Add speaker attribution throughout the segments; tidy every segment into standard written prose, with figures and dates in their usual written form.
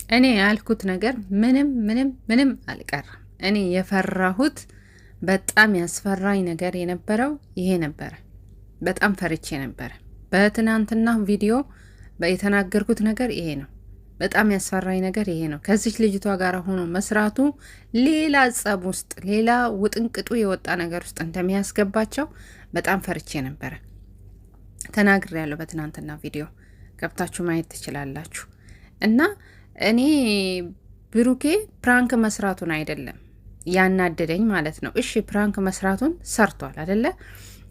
Speaker 1: እኔ ያልኩት ነገር ምንም ምንም ምንም አልቀረም። እኔ የፈራሁት በጣም ያስፈራኝ ነገር የነበረው ይሄ ነበረ። በጣም ፈርቼ ነበረ። በትናንትና ቪዲዮ የተናገርኩት ነገር ይሄ ነው። በጣም ያስፈራኝ ነገር ይሄ ነው። ከዚች ልጅቷ ጋር ሆኖ መስራቱ ሌላ ጸብ ውስጥ፣ ሌላ ውጥንቅጡ የወጣ ነገር ውስጥ እንደሚያስገባቸው በጣም ፈርቼ ነበረ። ተናግሬያለሁ። በትናንትና ቪዲዮ ገብታችሁ ማየት ትችላላችሁ። እና እኔ ብሩኬ prank መስራቱን አይደለም ያናደደኝ ማለት ነው። እሺ prank መስራቱን ሰርቷል አደለ?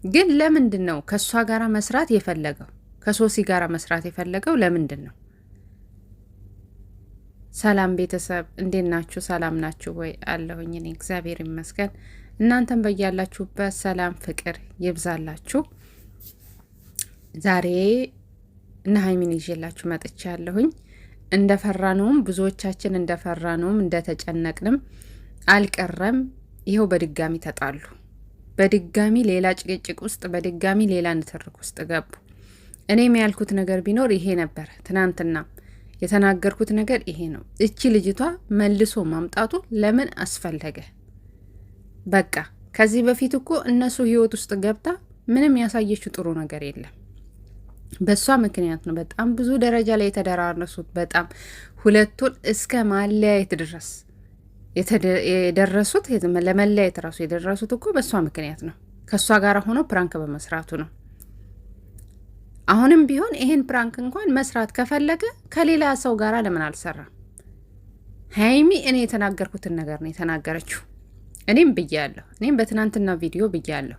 Speaker 1: ግን ለምንድን ነው ከእሷ ጋር መስራት የፈለገው? ከሶሲ ጋር መስራት የፈለገው ለምንድን ነው? ሰላም ቤተሰብ እንዴት ናችሁ? ሰላም ናችሁ ወይ? አለሁኝ እኔ እግዚአብሔር ይመስገን። እናንተም በያላችሁበት ሰላም ፍቅር ይብዛላችሁ። ዛሬ እነ ሀይሚን ይዤላችሁ መጥቻለሁኝ። እንደፈራነውም ብዙዎቻችን እንደፈራነውም እንደተጨነቅንም አልቀረም። ይኸው በድጋሚ ተጣሉ። በድጋሚ ሌላ ጭቅጭቅ ውስጥ፣ በድጋሚ ሌላ ንትርክ ውስጥ ገቡ። እኔም ያልኩት ነገር ቢኖር ይሄ ነበር። ትናንትና የተናገርኩት ነገር ይሄ ነው። እቺ ልጅቷ መልሶ ማምጣቱ ለምን አስፈለገ? በቃ ከዚህ በፊት እኮ እነሱ ህይወት ውስጥ ገብታ ምንም ያሳየችው ጥሩ ነገር የለም። በእሷ ምክንያት ነው በጣም ብዙ ደረጃ ላይ የተደራረሱት። በጣም ሁለቱን እስከ ማለያየት ድረስ የደረሱት፣ ለመለያየት ራሱ የደረሱት እኮ በእሷ ምክንያት ነው። ከእሷ ጋር ሆኖ prank በመስራቱ ነው። አሁንም ቢሆን ይሄን prank እንኳን መስራት ከፈለገ ከሌላ ሰው ጋር ለምን አልሰራም? ሀይሚ እኔ የተናገርኩትን ነገር ነው የተናገረችው። እኔም ብያለሁ፣ እኔም በትናንትና ቪዲዮ ብያለሁ።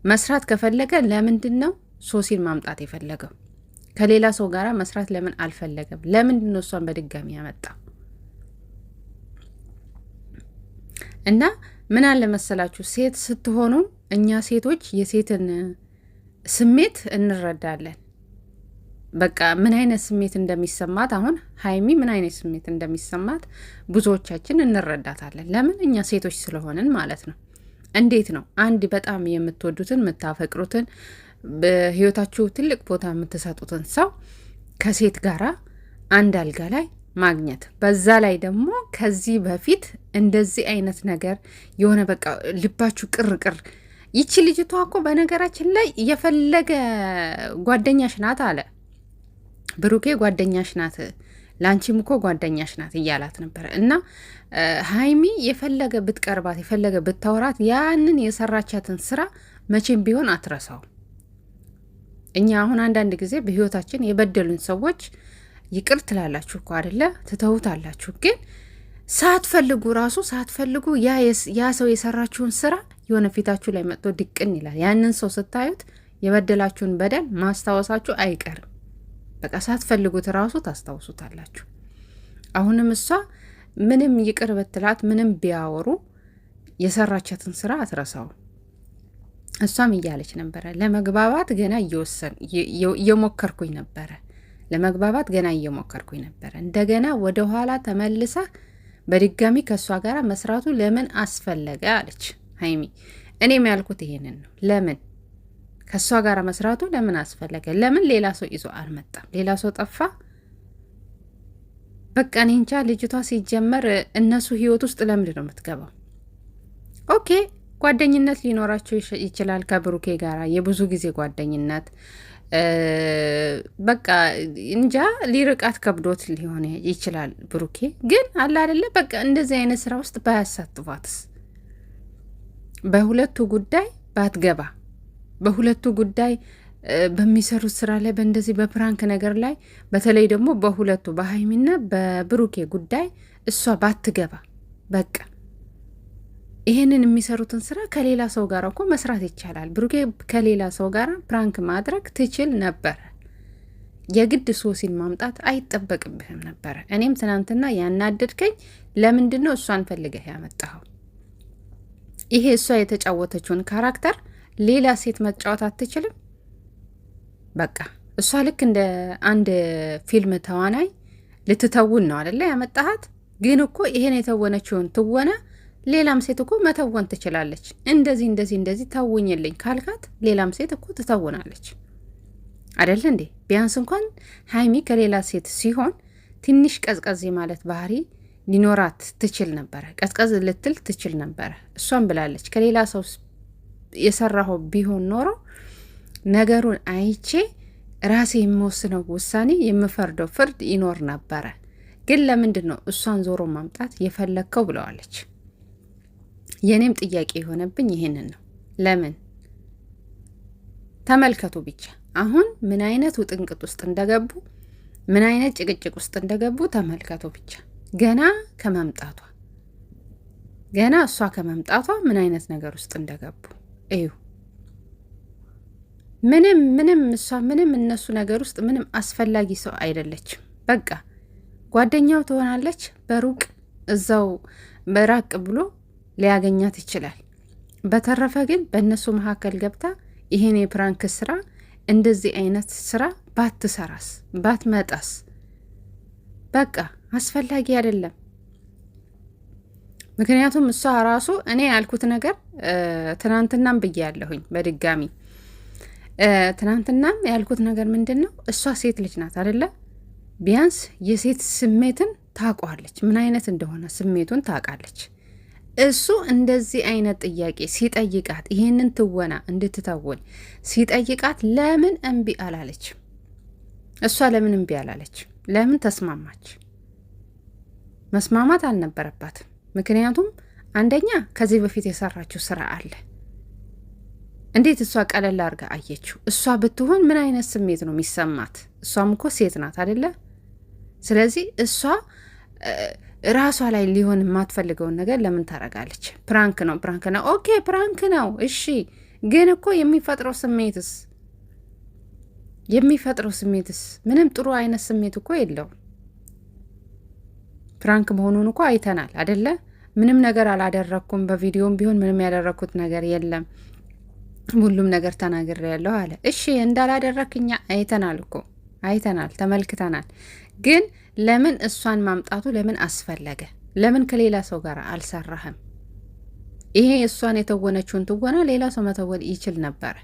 Speaker 1: መስራት ከፈለገ ለምንድን ነው ሶሲን ማምጣት የፈለገው? ከሌላ ሰው ጋር መስራት ለምን አልፈለገም? ለምንድን ነው እሷን በድጋሚ ያመጣ? እና ምን አለ መሰላችሁ ሴት ስትሆኑ እኛ ሴቶች የሴትን ስሜት እንረዳለን። በቃ ምን አይነት ስሜት እንደሚሰማት አሁን ሀይሚ ምን አይነት ስሜት እንደሚሰማት ብዙዎቻችን እንረዳታለን። ለምን እኛ ሴቶች ስለሆንን ማለት ነው። እንዴት ነው አንድ በጣም የምትወዱትን የምታፈቅሩትን በህይወታችሁ ትልቅ ቦታ የምትሰጡትን ሰው ከሴት ጋራ አንድ አልጋ ላይ ማግኘት፣ በዛ ላይ ደግሞ ከዚህ በፊት እንደዚህ አይነት ነገር የሆነ በቃ ልባችሁ ቅር ቅር። ይቺ ልጅቷ እኮ በነገራችን ላይ የፈለገ ጓደኛሽ ናት አለ ብሩኬ፣ ጓደኛሽ ናት ለአንቺም እኮ ጓደኛሽ ናት እያላት ነበረ። እና ሀይሚ የፈለገ ብትቀርባት የፈለገ ብታወራት ያንን የሰራቻትን ስራ መቼም ቢሆን አትረሳው። እኛ አሁን አንዳንድ ጊዜ በህይወታችን የበደሉን ሰዎች ይቅር ትላላችሁ እኮ አደለ? ትተውታላችሁ። ግን ሳትፈልጉ ራሱ ሳትፈልጉ ያ ሰው የሰራችሁን ስራ የሆነ ፊታችሁ ላይ መጥቶ ድቅን ይላል። ያንን ሰው ስታዩት የበደላችሁን በደል ማስታወሳችሁ አይቀርም። በቃ ሳትፈልጉት ራሱ ታስታውሱታላችሁ። አሁንም እሷ ምንም ይቅር ብትላት ምንም ቢያወሩ የሰራቻትን ስራ አትረሳውም። እሷም እያለች ነበረ ለመግባባት ገና እየወሰን እየሞከርኩኝ ነበረ፣ ለመግባባት ገና እየሞከርኩኝ ነበረ። እንደገና ወደ ኋላ ተመልሳ በድጋሚ ከእሷ ጋር መስራቱ ለምን አስፈለገ አለች ሀይሚ። እኔም ያልኩት ይሄንን ነው። ለምን ከእሷ ጋር መስራቱ ለምን አስፈለገ? ለምን ሌላ ሰው ይዞ አልመጣም? ሌላ ሰው ጠፋ? በቃ እኔ እንጃ። ልጅቷ ሲጀመር እነሱ ህይወት ውስጥ ለምንድን ነው የምትገባው? Okay ጓደኝነት ሊኖራቸው ይችላል ከብሩኬ ጋር የብዙ ጊዜ ጓደኝነት በቃ እንጃ ሊርቃት ከብዶት ሊሆን ይችላል። ብሩኬ ግን አለ አይደለ በቃ እንደዚህ አይነት ስራ ውስጥ ባያሳትፏትስ፣ በሁለቱ ጉዳይ ባትገባ፣ በሁለቱ ጉዳይ በሚሰሩት ስራ ላይ በእንደዚህ በ prank ነገር ላይ በተለይ ደግሞ በሁለቱ በሀይሚና በብሩኬ ጉዳይ እሷ ባትገባ በቃ ይሄንን የሚሰሩትን ስራ ከሌላ ሰው ጋር እኮ መስራት ይቻላል። ብሩኬ ከሌላ ሰው ጋር prank ማድረግ ትችል ነበረ። የግድ ሶሲን ማምጣት አይጠበቅብህም ነበረ። እኔም ትናንትና ያናደድከኝ ለምንድን ነው እሷን ፈልገህ ያመጣኸው? ይሄ እሷ የተጫወተችውን character ሌላ ሴት መጫወት አትችልም? በቃ እሷ ልክ እንደ አንድ ፊልም ተዋናይ ልትተውን ነው አደለ ያመጣሃት? ግን እኮ ይሄን የተወነችውን ትወና ሌላም ሴት እኮ መተወን ትችላለች። እንደዚህ እንደዚህ እንደዚህ ተውኝልኝ ካልካት ሌላም ሴት እኮ ትተውናለች አደለ እንዴ? ቢያንስ እንኳን ሀይሚ ከሌላ ሴት ሲሆን ትንሽ ቀዝቀዝ ማለት ባህሪ ሊኖራት ትችል ነበረ። ቀዝቀዝ ልትል ትችል ነበረ። እሷም ብላለች ከሌላ ሰው የሰራኸው ቢሆን ኖሮ ነገሩን አይቼ ራሴ የምወስነው ውሳኔ የምፈርደው ፍርድ ይኖር ነበረ። ግን ለምንድን ነው እሷን ዞሮ ማምጣት የፈለግከው ብለዋለች። የእኔም ጥያቄ የሆነብኝ ይሄንን ነው። ለምን ተመልከቱ ብቻ አሁን ምን አይነት ውጥንቅጥ ውስጥ እንደገቡ፣ ምን አይነት ጭቅጭቅ ውስጥ እንደገቡ ተመልከቱ ብቻ። ገና ከመምጣቷ ገና እሷ ከመምጣቷ ምን አይነት ነገር ውስጥ እንደገቡ እዩ። ምንም ምንም እሷ ምንም እነሱ ነገር ውስጥ ምንም አስፈላጊ ሰው አይደለችም። በቃ ጓደኛው ትሆናለች። በሩቅ እዛው በራቅ ብሎ ሊያገኛት ይችላል። በተረፈ ግን በእነሱ መካከል ገብታ ይሄን የ prank ስራ እንደዚህ አይነት ስራ ባትሰራስ ባትመጣስ፣ በቃ አስፈላጊ አይደለም። ምክንያቱም እሷ ራሱ እኔ ያልኩት ነገር ትናንትናም ብዬ ያለሁኝ በድጋሚ ትናንትናም ያልኩት ነገር ምንድን ነው፣ እሷ ሴት ልጅ ናት አደለ? ቢያንስ የሴት ስሜትን ታውቋለች፣ ምን አይነት እንደሆነ ስሜቱን ታውቃለች። እሱ እንደዚህ አይነት ጥያቄ ሲጠይቃት ይሄንን ትወና እንድትተውን ሲጠይቃት ለምን እምቢ አላለች? እሷ ለምን እምቢ አላለች? ለምን ተስማማች? መስማማት አልነበረባትም። ምክንያቱም አንደኛ ከዚህ በፊት የሰራችው ስራ አለ። እንዴት እሷ ቀለል አድርጋ አየችው? እሷ ብትሆን ምን አይነት ስሜት ነው የሚሰማት? እሷም እኮ ሴት ናት አደለ? ስለዚህ እሷ ራሷ ላይ ሊሆን የማትፈልገውን ነገር ለምን ታረጋለች? prank ነው፣ prank ነው፣ okay prank ነው፣ እሺ። ግን እኮ የሚፈጥረው ስሜትስ የሚፈጥረው ስሜትስ ምንም ጥሩ አይነት ስሜት እኮ የለውም። prank መሆኑን እኮ አይተናል አደለ? ምንም ነገር አላደረግኩም፣ በቪዲዮም ቢሆን ምንም ያደረግኩት ነገር የለም፣ ሁሉም ነገር ተናግሬያለሁ አለ። እሺ እንዳላደረግክ እኛ አይተናል እኮ አይተናል፣ ተመልክተናል። ግን ለምን እሷን ማምጣቱ ለምን አስፈለገ? ለምን ከሌላ ሰው ጋር አልሰራህም? ይሄ እሷን የተወነችውን ትወና ሌላ ሰው መተወን ይችል ነበረ።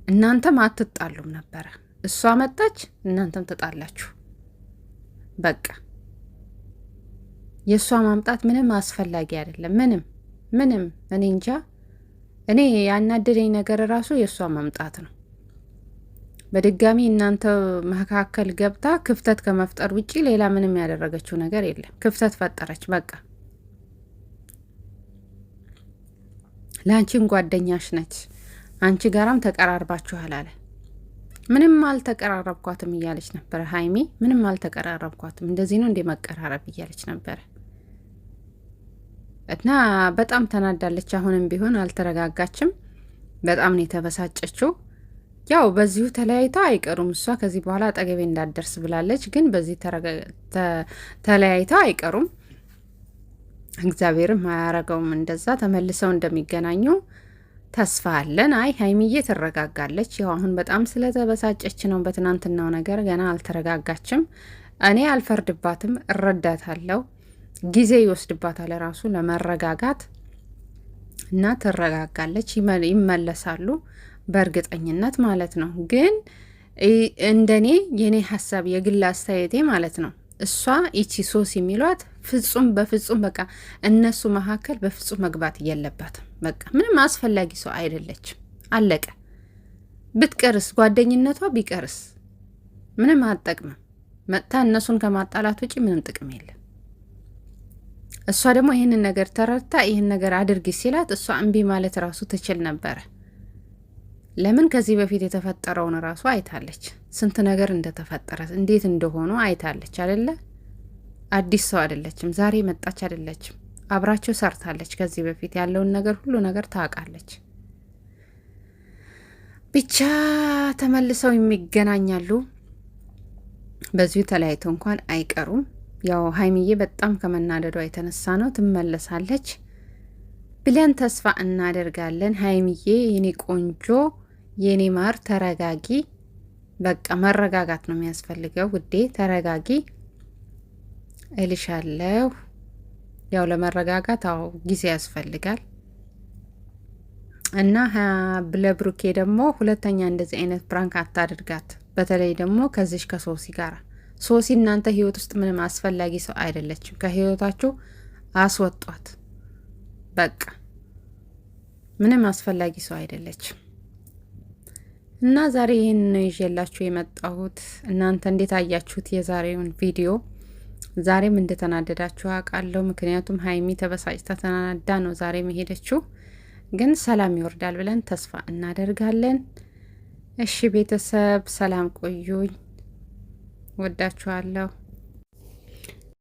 Speaker 1: እናንተም አትጣሉም ነበረ። እሷ መጣች፣ እናንተም ተጣላችሁ። በቃ የእሷ ማምጣት ምንም አስፈላጊ አይደለም። ምንም ምንም። እኔ እንጃ። እኔ ያናደደኝ ነገር ራሱ የእሷ መምጣት ነው። በድጋሚ እናንተ መካከል ገብታ ክፍተት ከመፍጠር ውጪ ሌላ ምንም ያደረገችው ነገር የለም። ክፍተት ፈጠረች። በቃ ለአንቺን ጓደኛሽ ነች፣ አንቺ ጋራም ተቀራርባችኋል አለ። ምንም አልተቀራረብኳትም እያለች ነበረ ሀይሚ። ምንም አልተቀራረብኳትም፣ እንደዚህ ነው እንዴ መቀራረብ እያለች ነበረ። እና በጣም ተናዳለች። አሁንም ቢሆን አልተረጋጋችም። በጣም ነው የተበሳጨችው። ያው በዚሁ ተለያይተው አይቀሩም። እሷ ከዚህ በኋላ አጠገቤ እንዳትደርስ ብላለች። ግን በዚህ ተለያይተው አይቀሩም። እግዚአብሔርም አያረገውም እንደዛ። ተመልሰው እንደሚገናኙ ተስፋ አለን። አይ ሀይሚዬ ትረጋጋለች። ያው አሁን በጣም ስለተበሳጨች ነው በትናንትናው ነገር ገና አልተረጋጋችም። እኔ አልፈርድባትም፣ እረዳታለሁ። ጊዜ ይወስድባታል ራሱ ለመረጋጋት እና ትረጋጋለች። ይመለሳሉ በእርግጠኝነት ማለት ነው። ግን እንደኔ የኔ ሀሳብ የግል አስተያየቴ ማለት ነው እሷ ይቺ ሶስ የሚሏት ፍጹም በፍጹም በቃ እነሱ መካከል በፍጹም መግባት የለባትም። በቃ ምንም አስፈላጊ ሰው አይደለችም። አለቀ። ብትቀርስ ጓደኝነቷ ቢቀርስ ምንም አትጠቅምም። መጥታ እነሱን ከማጣላት ውጪ ምንም ጥቅም የለም። እሷ ደግሞ ይህንን ነገር ተረድታ ይህን ነገር አድርጊ ሲላት እሷ እምቢ ማለት ራሱ ትችል ነበረ። ለምን ከዚህ በፊት የተፈጠረውን ራሱ አይታለች። ስንት ነገር እንደተፈጠረ እንዴት እንደሆኑ አይታለች አደለ? አዲስ ሰው አይደለችም። ዛሬ መጣች አይደለችም። አብራቸው ሰርታለች። ከዚህ በፊት ያለውን ነገር ሁሉ ነገር ታውቃለች። ብቻ ተመልሰው የሚገናኛሉ። በዚሁ ተለያይተው እንኳን አይቀሩም። ያው ሀይሚዬ በጣም ከመናደዷ የተነሳ ነው። ትመለሳለች ብለን ተስፋ እናደርጋለን። ሀይሚዬ የኔ ቆንጆ የኔ ማር ተረጋጊ። በቃ መረጋጋት ነው የሚያስፈልገው ውዴ፣ ተረጋጊ እልሻለሁ። ያው ለመረጋጋት አዎ ጊዜ ያስፈልጋል እና ለብሩኬ ደግሞ ሁለተኛ እንደዚህ አይነት prank አታድርጋት። በተለይ ደግሞ ከዚሽ ከሶሲ ጋር ሶሲ እናንተ ህይወት ውስጥ ምንም አስፈላጊ ሰው አይደለችም። ከህይወታችሁ አስወጧት። በቃ ምንም አስፈላጊ ሰው አይደለችም። እና ዛሬ ይህን ነው ይዤላችሁ የመጣሁት። እናንተ እንዴት አያችሁት የዛሬውን ቪዲዮ? ዛሬም እንደተናደዳችሁ አውቃለሁ። ምክንያቱም ሀይሚ ተበሳጭታ ተናዳ ነው ዛሬ የሄደችው። ግን ሰላም ይወርዳል ብለን ተስፋ እናደርጋለን። እሺ ቤተሰብ ሰላም ቆዩኝ። ወዳችኋለሁ።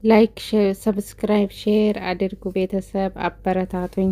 Speaker 1: Like፣ subscribe፣ share አድርጉ። ቤተሰብ አበረታቱኝ።